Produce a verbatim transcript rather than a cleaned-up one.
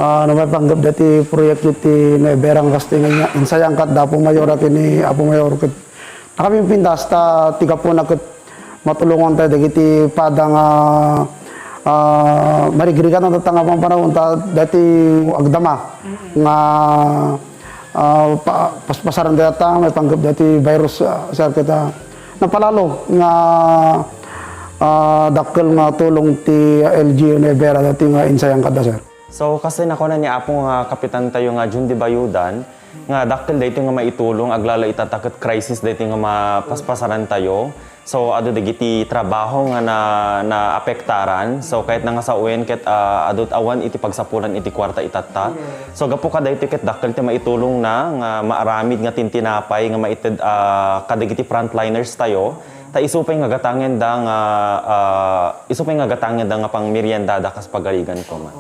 Ah, no maipanggep dati proyekto ti Nueva Ecija kas ti nga insayang ket da Apo Mayor ken ni Apo Mayor ket nakapimpintas ta ti gapuna ket matulongan tayo dagiti pada nga, ah, marigrigat nga tatta nga pampanawon ta dati agdama nga, ah, pa-, paspasaran dayta maipanggep dati virus, ah, sir, ket napalalo nga, ah, dakkel nga tulong ti L G U Nueva Ecija dati nga insayang kada, sir. So, kas ti nakuna ni Apo nga Kapitan tayo nga Jun de Bayudan, nga dakkel daytoy nga maitulong, aglalo ita ta ket crisis daytoy nga mapaspasaran tayo. So, adu dagiti trabaho nga na, naapektaran. So, kayatna nga sawen ket, ah, adu awan iti pagsapulan iti kuarta itatta. So, gapu kadaytoy ket dakkel ti maitulongna nga maaramid nga tintinapay nga maited, ah, kadagiti frontliners tayo. Ta isu pay nga gatangen da nga, ah, isu pay nga gatangen da nga pangmeriendada kas pagarigan koma.